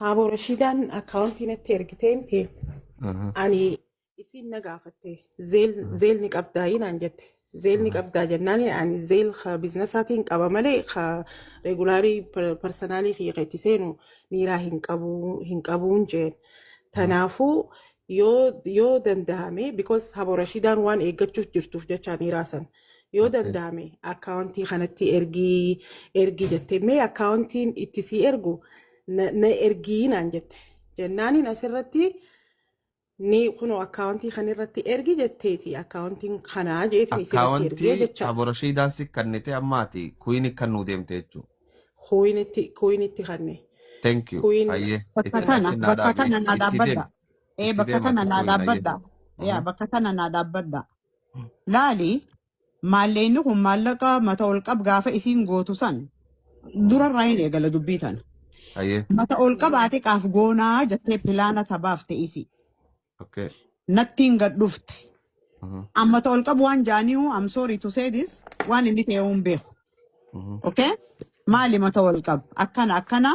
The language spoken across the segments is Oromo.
Haabo Rashiidaan akkaawuntii natti ergitee miti. Ani isiin na gaafatte, Zelle ni qabdaa naan jette. Zelle ni qabdaa jennaan, ani Zelle ka businessaatiin qaba malee ka regularii personalii fi itti seenu niiraa hin qabu, hin qabuun jeen. Tanaafuu yoo danda'ame, because Habo Rashiidaan waan eeggachuuf jirtuuf jecha niiraa san. Yoo danda'ame akkaawuntii kanatti ergii ergii jette. Mee akkaawuntiin itti sii ergu na ergii naan jette. Jennaaniin asirratti ni kunoo akkaawuntii kanarratti ergi jetteeti, akkaawuntiin kanaa jeetiin isirratti ergee Akkaawuntii jecha. Abo Rashiidaan si kannite, ammaati Queen kan nuu deemte jechuudha. Queenitti kanne. Thank you. Queen. Hayyee. Bakka Itti tana achi naa bakka dhaabi. tana naa Itti deemi. dhaabbadha. Ee, Itti bakka deema tana ati naa Queen, hayyee. dhaabbadha. Yaa, bakka tana naa dhaabbadha. Laali, maalleenni kun maallaqa mata ol qab gaafa isiin gootu san durarraa hin eegala dubbii tana. Mata ol qabaate qaaf goonaa jettee plana tabaaf ta'isi. Nattiin gad dhufte. Amma mata ol qabu waan jaaniihu, I'm sorry to say this, waan inni ta'e hin beeku. Okay? Maali mata ol qab? Akkana akkana,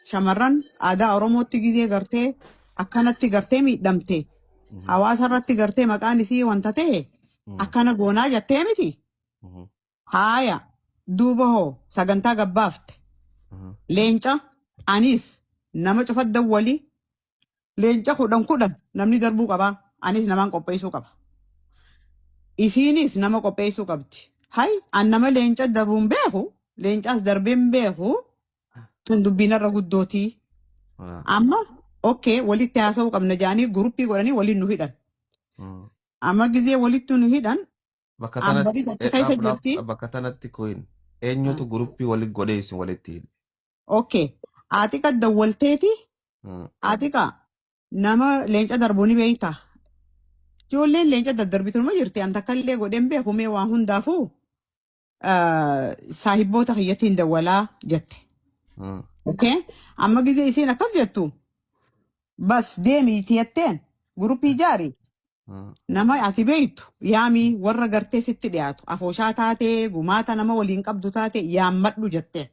shamarran aadaa Oromootti gizee gartee akkanatti gartee miidhamte. Hawaasa irratti gartee maqaan isii wanta ta'e akkana goonaa jettee miti. Haaya, duuba hoo sagantaa gabbaafte. Leenca anis nama cufa dawwali, leenca 10 10 namni darbuu qabaa. Anis namaan qopheessuu qaba. Isiinis nama qopheessuu qabdi. Hay, an nama leenca darbuun beeku, leencaas darbeen beeku, tun dubbiinarra guddootii. Amma okay, walitti haasa'uu qabna jaanii groupii godhanii waliin nu hidhan. Amma gizee walitti nu hidhan Bakka tanatti ambaris achi keessa dhaab dhaab jirti. Bakka tanatti, Queen, eenyutu groupii walitti godhee isin walitti hidhe? Okay. Atiqa dawwalteeti. Atiqa nama leenca darbuu ni beekta. Ijoolleen leenca daddarbitu numa jirti. An takka illee godheen beeku, mee waa hundaafuu saahibboota kiyyatti hin dawwalaa jette. Okay. Amma gizee isiin akkas jettu, bas deemii jetteen, groupii ijaari. Nama ati beektu yaamii, warra gartee sitti dhiyaatu, afooshaa taatee gumaata nama waliin qabdu taate yaammadhu jette.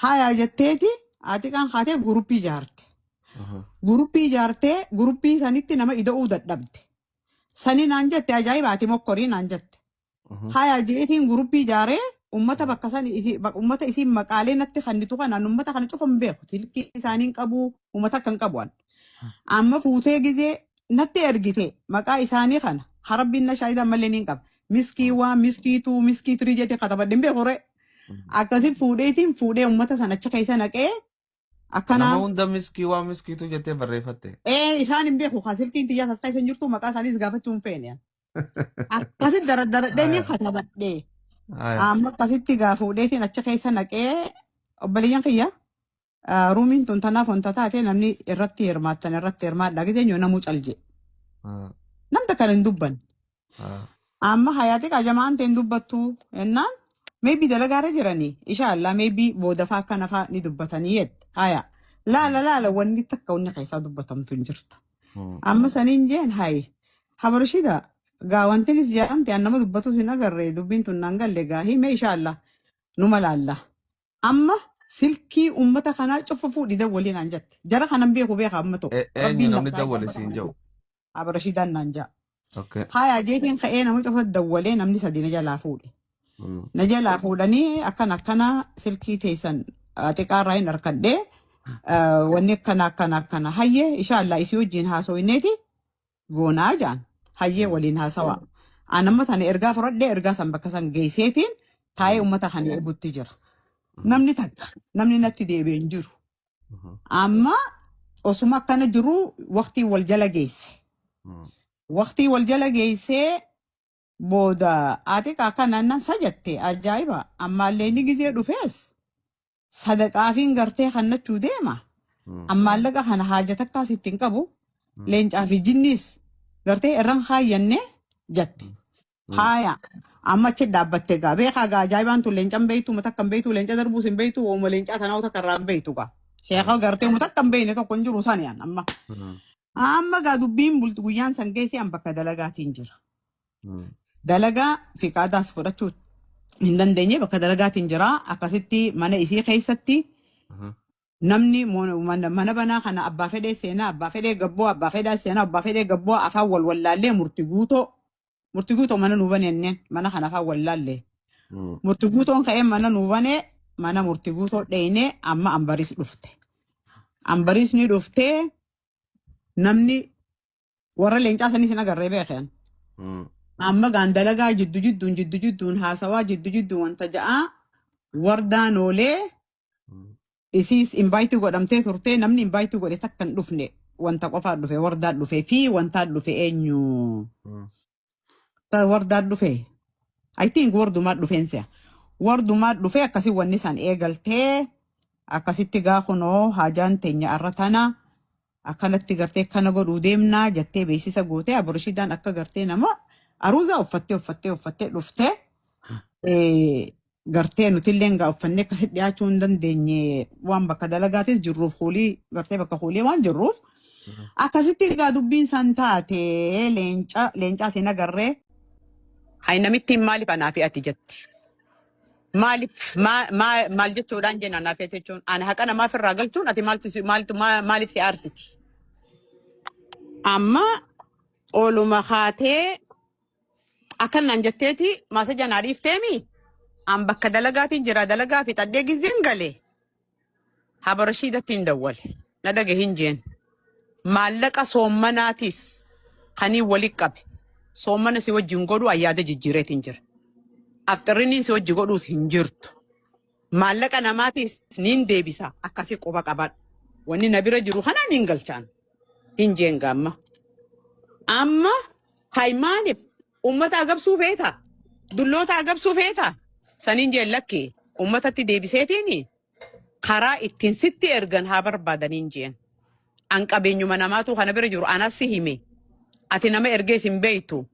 Haya jetteeti ati kan kaatee groupii ijaarte. Groupii ijaartee groupii sanitti nama ida'uu dadhabde. Sani naan jette, ajaa'iba, ati mokkorii naan jette. Haya jeetiin groupii ijaaree ummata bakka san ummata isiin maqaalee natti kennitu kanaan ummata kana cufa hin beeku. Tilkii isaanii hin qabu, ummata akka hin qabu an. Amma fuutee gizee natti ergite maqaa isaanii kana harabbiin na shaayidaa malee ni qaba. Miskii 1, miskii 2, miskii 3 jettee katabadhe hin beeku ree. Akkasi fuudheetiin fuudhee ummata sana achi keessa naqee akkana. Nama hunda miskii 1, miskii 2 jettee barreeffatte. Ee, isaan hin beeku, kan silkiin tiyyaa tas keessa hin jirtu, maqaa isaaniis gaafachuu hin feene. Akkasi daradaradhee ni katabadhe. Amma akkasitti gaa fuudheetiin achi keessa naqee, obboleeyyan kiyya, roomiin tun tanaaf wanta taate, namni irratti hirmaattan irratti hirmaadha gizeenyu namuu calje. Namni kan hin dubbanne. Amma hayaati qajamaan ta'e hin dubbattu jennaan, maybe dalagaarra jiranii, inshallah maybe booda faa akkana faa ni dubbatanii jette. Haya, laala laala, wanni takka wanni keessaa dubbatamtu hin jirtu. Amma saniin jeen, hayi habarshida gaa, wantinis jedhamte an nama dubbatu hin agarre, dubbiin tun naan galle, gaa hime, inshallah numa laalla. Amma silkii ummata kanaa cufa fuudhi dawwalii naan jette. Jara kanan beeku beeka amma ta'u. Eenyu Rabbiin namni lafaa dawwale ummata siin kana jedhu? beeku. Habarshidaan naan ja'a. Okay. Haya jeetiin ka'ee nama cufa dawwalee, namni sadi na jalaa fuudhe. Na jalaa fuudhanii, akkana akkana, silkii teessan xiqqaarraa hin harkadhee, wanni akkana akkana akkana, hayyee inshallah isii wajjin haasawinneeti goonaa jaan, hayyee waliin haasawaa. An amma tana ergaa fudhadhee, ergaa san bakka san geesseetiin taa'ee uummata kana eegutti jira. Namni takka namni natti deebi'e hin jiru. Amma osuma akkana jiru waqtii wal jala geesse. Waqtii wal jala geessee booda ati akkana nan sajatte, ajaa'iba, ammaallee inni gizee dhufees sadaqaafiin gartee kannachuu deema. Ammaallaqa kana haaja takkaas ittiin qabu, leencaa fi jinniis gartee irran kaayyanne jette. Haaya, amma achi dhaabbatte gaa, beekaa gaa, ajaa'ibaan tun leencan beeytu, mata akka hin beeytu, leenca darbuus hin beeytu, uuma leencaa tanaa takka irraa hin beeytu gaa. Sheeka gartee mata akka hin beeyne tokko hin jiru sani an amma. Amma gaa dubbiin bultu guyyaan san geesse, an bakka dalagaatiin jira. Dalagaa fiqaadaas fudhachuu hin dandeenye, bakka dalagaatiin jira. Akkasitti mana isii keessatti Namni mana banaa kana abbaa fedhee seenaa, abbaa fedhee gabboo, abbaa fedhaa seenaa, abbaa fedhee gabboo, afaan wal wallaallee murti guutoo. Murti guutoo mana nuu banenneen mana kana afaan wallaallee. Murti guutoon ka'ee mana nuu banee, mana murti guutoo dheenee amma Ambariis dhufte. Ambariis ni dhuftee, namni warra leencaa sanis hin agarree beekan. Amma gaan dalagaa jiddu jidduun jiddu jidduun haasawaa jiddu jidduun wanta ja'aa wardaan oolee isiis invite godhamtee turtee, namni invite godhe takka hin dhufne, wanta qofaa dhufe, wardaan dhufe fi wantaan dhufe eenyu wardaan dhufe. I think wardumaa dhufeen si'a. Wardumaa dhufe, akkasii wanni san eegaltee akkasitti gaa kunoo haajaan teenya arra tana akkanatti gartee kana godhuu deemnaa jettee beeksisa gootee, Aburshidaan akka gartee nama aruuzaa uffattee uffattee uffattee dhuftee, gartee nutillee gaa uffannee akkasitti dhiyaachuu hin dandeenye, waan bakka dalagaatis jirruuf, fuulii gartee bakka fuulii waan jirruuf akkasitti gaa dubbiin san taate. Leenca leencaa sin agarree. Hay, namittiin maaliif anaa fi ati jetti? Maaliif maal jechuudhaan jenna anaa fi ati jechuun ani haqa namaaf irraa galchuun ati maaltu maaltu maaliif si aarsiti? Amma ooluma haatee akkanaan jetteeti message naa dhiifteemi, an bakka dalagaatiin jira, dalagaa fi xaddee gizeen gale Habarashiidatti hin dawwale, na dhage hin jeen. Maallaqa soommanaatis kanii wali qabe soommana si wajjin godhu ayyaada jijjiireetiin jira. Afxirriniin si wajji godhuus hin jirtu. Maallaqa namaatis niin deebisa, akkasii quba qabadhu. Wanni na bira jiru kanaan hin galchaan. Hin jeen gaamma. Amma hay, maaliif ummata agabsuu feeta? Dulloota agabsuu feeta? Saniin jeen, lakkee ummatatti deebiseetiin karaa ittiin sitti ergan haa barbaadaniin jeen. An qabeenyuma namaatu kana bira jiru anas si hime. Ati nama ergees hin beeytu.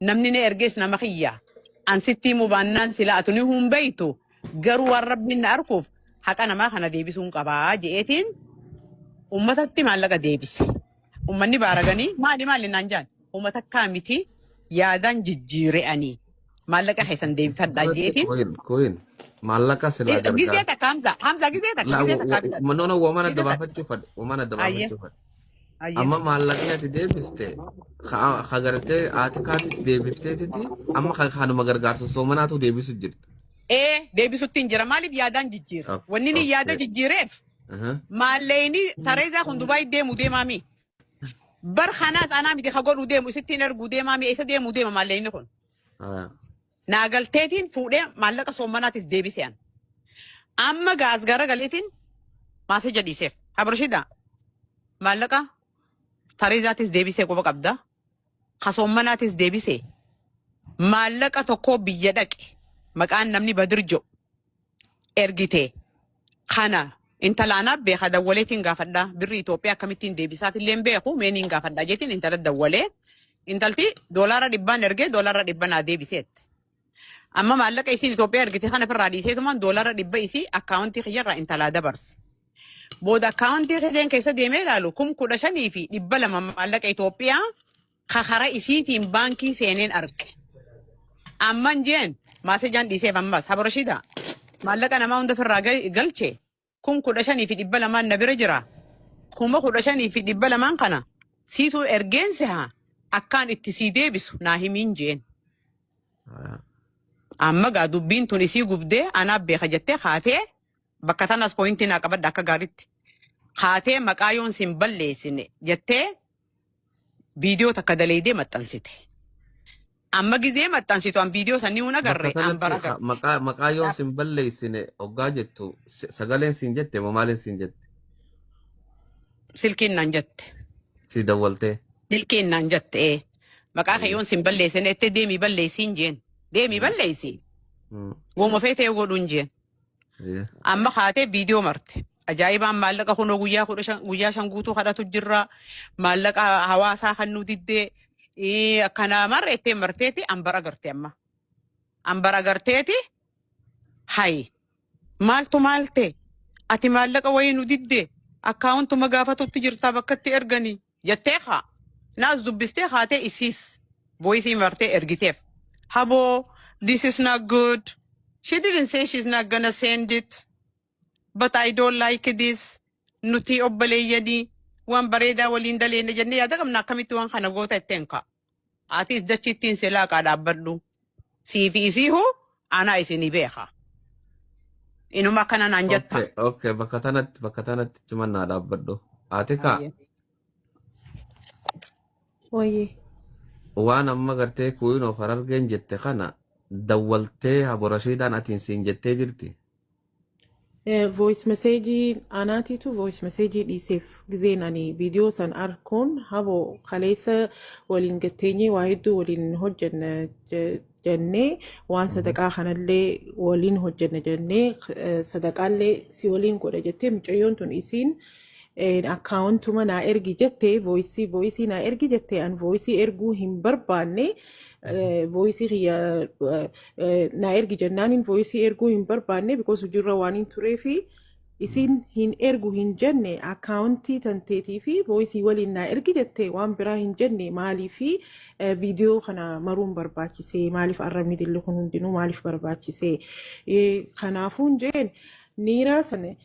Namni na ergees nama kiyya. An sitti himuu baannaan sila ati ni hin beeytu. Garuu waan Rabbiin na arkuuf haqa namaa kana deebisuun qabaa je'eetiin ummatatti maallaqa deebise. Ummanni baaraganii maali maali naan jaan. Uummata akkaa miti, yaadaan jijjiire'anii maallaqa keessan deebifadhaa je'eetiin. Koyin koyin maallaqa silaa Gizee gargaar. takka, Hamza, Hamza, gizee takka, La gizee takka bitadha. No, no, wamana Gizee takka. dabaafachuu fadhe, wamana Ayyee. dabaafachuu fadhe. Ayyee. Amma maallaqni ati deebiste ka gartee haati kaatis deebifteetiti, amma kanuma gargaarsa soomanaatu deebisu jirta. Ee, deebisutti hin jira, maaliif yaadaan jijjiira. Wanni ni yaada jijjiireef maalleeyni tareezaa kun Dubaay deemu deemaami. Bar kanaas anaa miti ka godhuu deemu, isittiin erguu deemaami, eessa deemuu deema maalleyni kun. Naagalteetiin fuudhee maallaqa soomanaatis deebise an. Amma gaas gara galeetiin message dhiiseef. Abrashida, maallaqa tareezaatis deebisee quba qabda. Ka soomanaatis deebisee. Maallaqa tokko biyya dhaqe maqaan namni Badir jedhu ergite kana intala anaaf beeka dawwaleetiin gaafadha, birri Itoophiyaa akkamittiin deebisaaf illee hin beeku, meeniin gaafadha jeetiin intala dawwalee, intalti $100 ergee $100 naa deebiseette. Amma maallaqa isiin Itoophiyaa ergite kana ofirraa dhiiseetumaan $100 isii akkaawuntii kiyyarraa intalaa dabarse. Booda akkaawuntii kiyyeen keessa deemee ilaalu 15,200 maallaqa Itoophiyaa kakara isiitiin baankii seeneen arge. Amman jeen message dhiiseef ammas, Habarashida, maallaqa namaa hunda ofirraa galche, 15,200 na bira jira. 15,200 kana siituu ergeensi haa akkaan itti sii deebisu naa himiin jeen. Amma gaa dubbiin tun isii gubdee anaaf beeka jettee kaatee, bakka tanas pointii naa qabadha akka gaariitti. Kaatee maqaa yoon sin balleessine jettee viidiyoo takka daleedee maxxansite. Amma gizee maxxansitu an viidiyoo sanii hun agarre Bakka an bara kanatti garte. maqaa yoon sin balleessine hoggaa jettu sagaleen siin jette moo maaliin siin jette? Silkiin naan jette. Si dawwaltee. Silkiin naan jette ee. Maqaa kee yoon sin balleessine ettee deemii balleessiin jeen. Deemii balleessi. Wooma feetee godhuun jeen. Amma kaatee viidiyoo marte. Ajaa'ibaan maallaqa kunoo guyyaa 15, guyyaa 5 guutuu kadhatu jirra. Maallaqa hawaasaa kan nu diddee akkana marreettee marteeti an bara garte amma. An bara garteeti, hayi maaltu maalte, ati maallaqa wayii nu didde, akkaawuntuma gaafatutti jirtaa bakkatti erganii jettee kaa naas dubbistee kaatee isiis voice martee ergiteef. Haboo, this is not good. She didn't say she's not gonna send it, but I don't like this. Nuti obboleeyyanii waan bareedaa waliin daleenne jennee yaada qabna akkamitti waan kana goota itteen ka'a. Atis dachittiin silaaqaa dhaabbadhu. Siifi isiihu anaa isinii beeka. Inuma akkana naan jetta. Okay, bakka tanatti cimannaa dhaabbadhu. Ati kaa Wayyee. Waan amma gartee Queen of Harargeen jette kana dawwaltee Habo Rashiidaan atiin siin jettee jirti. Voice message anaatiitu voice message dhiiseef. Gizeen ani viidiyoo san arkuun Habo kaleessa waliin gatteenyee waa hedduu waliin hojjenna jennee, waan sadaqaa kanallee waliin hojjenna jennee, sadaqaallee si waliin godha jettee, mucayyoon tun isiin akkaawuntuma naa ergi jette, voice naa ergi jette. An voice erguu hin barbaanne. Voice kiyya naa ergi jennaaniin voice erguu hin barbaanne, because hojiirra waan hin tureefi isiin hin ergu hin jenne. Akkaawuntii tanteetii fi voice waliin naa ergi jette, waan biraa hin jenne. Maaliifi viidiyoo kana maruun barbaachisee? Maaliif arrabni dilli kun hundinuu maaliif barbaachisee? Kanaafuun jeen niiraa sana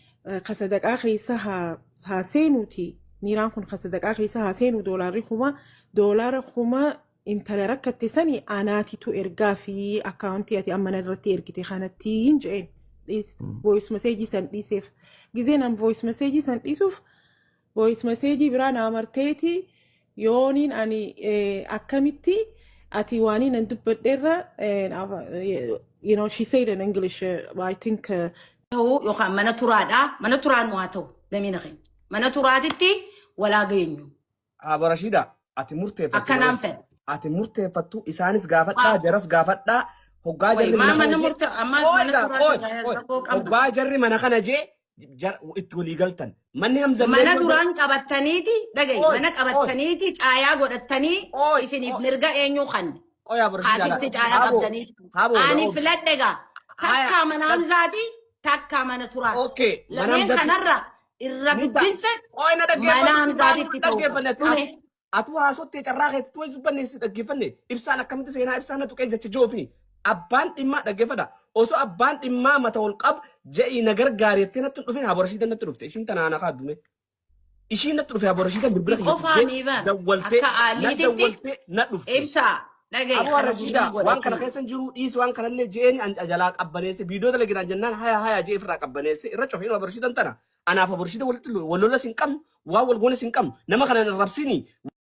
ka sadaqaa keessa haa seenuuti. Niiraan kun ka sadaqaa keessa haa seenu. Doolaara 1000 intala rakkatte sani anaatitu ergaa fi akkaawuntii ati amma irratti ergite kanatti hin jeen. Voice message san dhiiseef. Gizeen an voice message san dhiisuuf, voice message biraa naa marteeti yooniin ani akkamitti ati waaniin an dubbadheerra, she said in English, I think ta'uu yookaan mana turaadhaa, mana turaan waa ta'u damiina keenya mana turaatitti walaa geenyu. Aba Rashida, ati murteeffattu. Akkanaan fedha. Ati murteeffattu, isaanis gaafadhaa, jaras gaafadhaa. Hoggaa Wayi jarri maa mana mana kana murte ammaas Qoy mana gaa, turaatti qoy, qoy. rakkoo qabna. Hoggaa jarri mana kana jee itti walii galtan. Manni Hamzallee Mana duraan qabattaniiti dhagayi, Qoy, mana qoy. qabattaniiti caayaa godhattanii Qoy, isiniif qoy. mirga eenyuu kanne Qoy, Aba Rashida. kaasitti caayaa Haboo, qabdanii. haboo, Ani obsi. filadhe gaa, Haya. takkaa mana Hamzaati, takkaa mana turaati. Okay, mana Lameen Hamzaati. kanarra irra Ni ta'a. guddinsa Qoy, na mana dhaggeeffadhu. Hamzaatitti ta'uu qaba. Dhaggeeffanne. Dhume. Atu haasottee carraa keetti wayi dubbanne si dhaggeeffanne. Ibsaan akkamitti seenaa ibsaan na tuqee jecha joofi. Abbaan dhimmaa dhaggeeffadha. Osoo abbaan dhimmaa mata ol qab je'ii na gargaari jettee natti hin dhufin, Abo Rashiidan natti dhufte. Ishiin tanaa na kaaddume. Ishiin natti dhufe, Abo Rashiidan bilbila Si kiyya qofaa fiddee miibaan dawwaltee akka na aaliititti dawwaltee na dhufte. Ibsaa dhagayi Aboo kana Rashiida, guutuu waan kana godhatii. keessa hin jiru dhiisi, waan kanallee je'eeni an jalaa qabbaneesse. Viidiyoo dalaginaan jennaan haya haya jee ofirraa qabbaneesse irra cofee. Abo Rashiidan tana anaaf Abo Rashiida walitti wal lolas hin qabnu, waan wal goones hin qabnu, nama kana hin rabsini.